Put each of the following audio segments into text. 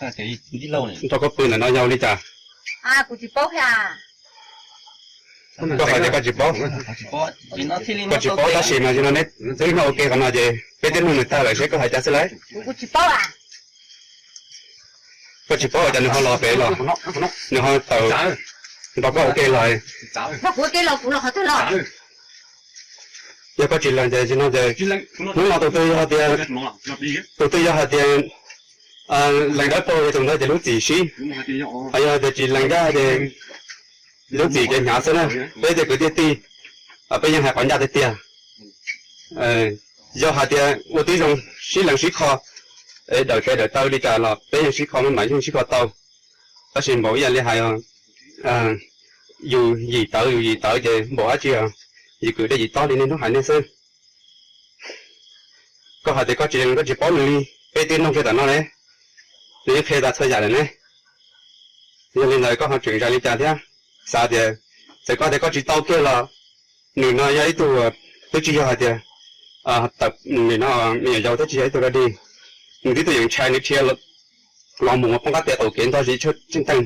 Nrog koj pw ntawm no yog li cas? Koj hais tias koj tsis paub. Koj tsis paub tab sis mas no neb twb noj ua ke qhov no ces peb twb nug nws tag lawm seb koj hais cas xwb lauj. Koj tsis paub cas nws ho los pem los, nws ho tawm nrog koj ua ke los. Yog koj tsis lees ces tsis no ces hnub no tus twg yog hais tias, tus twg yog hais tias lees dawb paug ces tus ntawd ces lub txim sib, ho yog hais tias tsis lees ncaj ces lub txim ces hnyav xwb na. Peb tej kwv tij tij, peb yeej hais qhov ncaj tiag tiag. Yog hais tias ua tib zoo sib lees sib kho, es dawm tes dawm taw li cas los peb yeej sib kho maj mam yeej sib kho tau. Tab sis npaum ib yam li hais, yus yim tawv yus yim tawv ces npaum dab tsi os, yim kwm dej yim tob li nej hnub hais nej xwb. Koj hais tias koj tsis, koj tsis paub nws li, peb twb nug kiag tom no ne, nws yeej qhia tas txhua yam lawm ne. Yog li ntawd koj ho tseem zais li cas thiab? Xav tias txawm koj tias koj tsis tau kiag los nws no yog ib tug, twb tsis yog hais tias tawm nim no me nyuam yaus thiab tsis yog ib tug dog dig. Nws tib tug yeem ntshai nws dhia los mus ua poob qab tes qaum kev ntog zis tsheej teeg.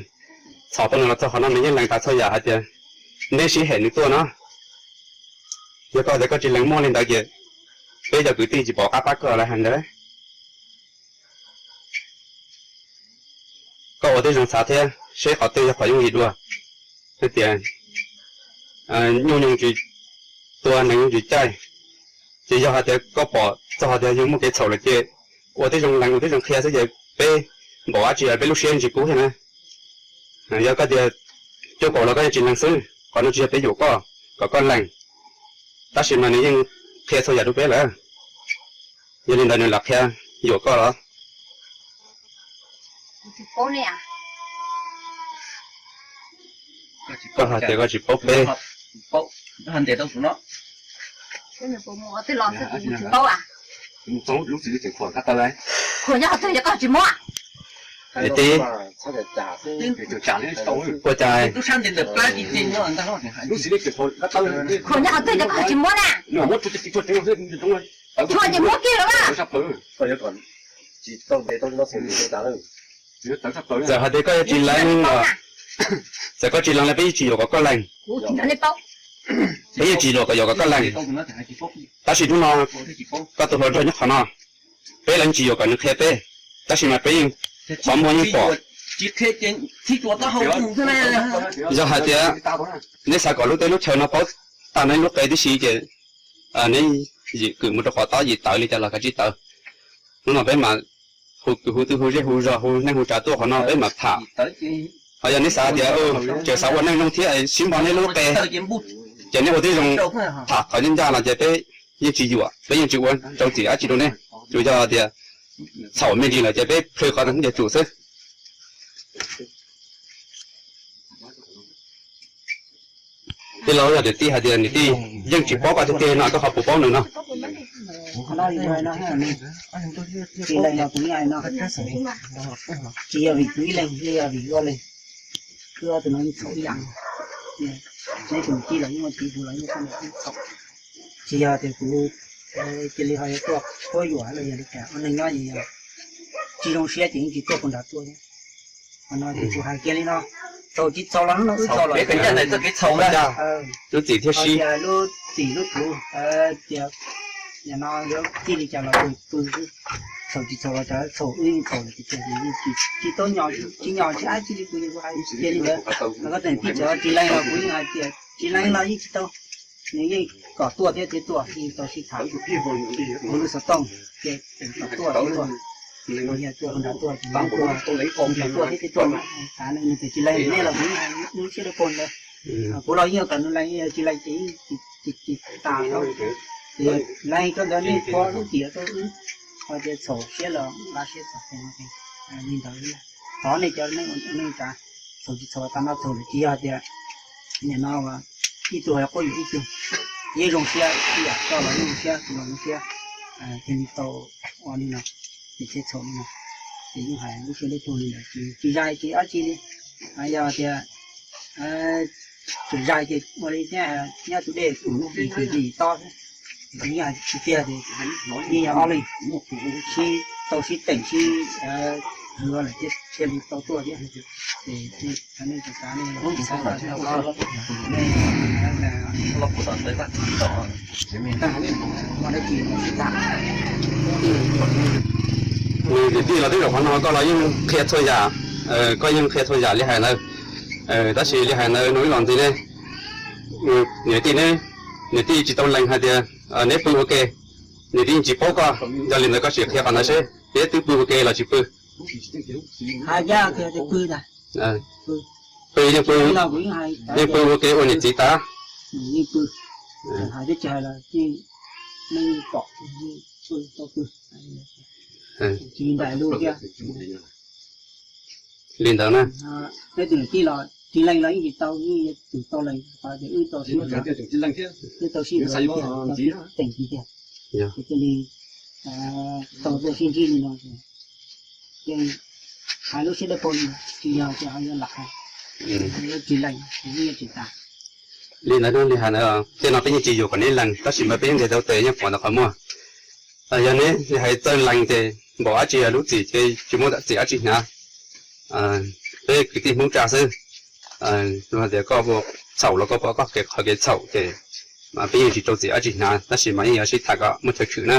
Txhom tau nws los txog qhov no nws yeej lees tas txhua yam hais tias neb sib hem nws tuaj no. Yog koj tias koj tsis lees muaj li ntawd ces peb cov kwv tij tsis pom qab pab koj lawm hais ntawd. Koj ua tib zoo xav thiab seb qhov twg yog qhov yooj yim dua. Hais tias nyuj nyoog tsis tua nees nyoog tsis caij. Ces yog hais tias koj pom txog hais tias yus muaj kev txhaum lawm ces ua tib zoo lees ua tib zoo qhia xwb ces peb npaum dab tsi los peb lub siab yeej tsis kub thiab na. Yog koj tias cuaj kaum los koj yeej tsis lees xwb, qhov no tsis yog peb yuam koj kom koj lees, tab sis mas nws yeej qhia txhua yam rau peb lawm. Yog li ntawd nws lam qhia yuam koj los? Koj hais tias koj tsis paub peb. Khuam nyob qhov twg yog koj tsis muab? Ua cas? Khuam nyob qhov twg yog koj tsis muab na? Tshuav ces muab kiag los mas. Txawm hais tias koj yuav tsis lees los, txawm koj tsis lees los peb yeej tsis yuam kom koj lees. Peb yeej tsis yuam kom, yuam kom koj lees. Tab sis hnub no koj tus hluas nraug nyob qhov no, peb los yeej tsis yuam kom nws qhia peb, tab sis mas peb yeej qhov muag yeej pom. Yog hais tias neb xav kom lub teb lub chaw no paub tag neb lub qe tib si ces neb yim kwm mus rau qhov tob yim tawv li cas los kav tsij tawv. Hnub no peb mam hu kwv hu tij hu zej hu zog hu neej hu tsav tuaj qhov no peb mam tham. Ho yog neb xav tias tseem xav ua neej zoo thiab sib npog neb lub qe, ces neb ua tib zoo tham qhov ncaj ncaj los ces peb yeej tsis yuam, peb yeej tsis ua rau txim dab tsi rau neb. Tsuas yog tias txhaum me ntsis lawm ces peb plhws qhov ntawd tsum xwb. Tij laug, yog tias tij hais tias niam tij yeej tsis paub koj tiag tiag no koj ho puas paub nws no? Tsis yog vim kuv ib leeg, yog vim ua li, wb ob tug no yeej txhaum ib yam. Neb tus tij los yeej ua txiv, kuv los yeej ua txiv txhaum. Tsis yog tias kuv cia li ho yuav tuaj quab yuam los yog li cas, ua neeg nyob tsis zoo siab ces yeej tsis tuaj puag nrad tuaj thiab. Qhov no ces kuv hais kiag li no, txhaum tsis txhaum los hnub no wb txhaum los, lub txim thiab sib, lub txim lub thuv, tias no yuav txij li cas los pw xwb. Txhaum tsis txhaum los cas txhaum, wb yeej txhaum lawm ces tsis tau nyo, tsis nyo tsis ab tsi li, kuv yeej hais kiag li ntawd. Los koj tseem tij tsis lees los kuv yeej hais tias tsis lees los yeej tsis tau. Nws yeej kom tuaj thiab thiaj tuaj, yeej tau sib tham. Kuv lub xov tooj ces kom tuaj thiab tuaj, yog tuaj puag nrad tuaj, tuaj thiab thiaj tuaj mas, nws tseem tsis lees nej los kuv yeej hais lub siab lub pog ntawd. Kuv los yeej kom nws lees, yog tsis lees ces tsis tas, lees rau ntawd nej pov lub tiam rau wb, ho tias txhaum siab los nqa siab txog li ntawd. Thov nej cov neej ua neej tsav, txhaum tsis txhaum tas no txhaum lawm, tsis yog tias nim no ib tug ho quab yuam ib tug, yeej zoo siab ib yam, koj los yeej zoo siab, kuv los zoo siab, thiaj li tau ua li no, ces thiaj txhaum li no. Ces yeej hais lub siab lub pog li ntawd, tsis zais tsis dab tsi li. Yog tias tseem zais ces ua li thiab, nyob tus dej tus lub ris tus ris tob thiab, yeej hais tsis tiag ces yeej yog ob leeg sib tau sib teem sib Hwv lawm thiab thiaj li tau tuaj thiab. Ces nej tsis kav nej, muaj dab tsi tsis tas. Nws kwv tij los twb zaum qhov no koj los yeej qhia txhua yam, koj yeej qhia txhua yam li hais ntawd. Tab sis li hais ntawd nws ib los ntxiv ne, niam tij ne, niam tij tsis tau lees hais tias neb pw ua ke, niam tij tsis paub koj, yog li ntawd koj sim qhia qhov ntawd seb neb twb pw ua ke los tsis pw. Hais tias pw tas, pw yeej pw, yeej pw ua ke ua niam txiv tas. Yeej pw, hais teb chaws los yeej pom, yeej pw tau pw. Tsis ntaim lus thiab. Li ntawd na. Peb tus niam tij los tsis lees los yeej tsis tau, yeej yuav tsum tau lees qhov tias wb tau sib, wb tau sib, tau sib teem tiag. Ces cia li tau tuaj sib ntsib li no. Ces hais lub siab dawb paug li, tsis yog ces ho yuav lam hais, tsis lees ces yeej yuav tsis tas. Li ntawd no li hais ntawd, tej no peb yeej tsis yuam kom neb lees, tab sis mas peb yeej ntiag tau tes yeej pom ntawm qhov muag. Yog neb li hais txawj lees ces npaum dab tsi yog lub txim ces tsis muaj txim dab tsi hnav. Peb kwv tij Hmoob tsa xwb, hais tias koj txhaum los koj pom koj kev qhov kev txhaum ces mas peb yeej tsis rau txim dab tsi hnav, tab sis mas yeej yuav sib tham kom muaj chaw tshwm na.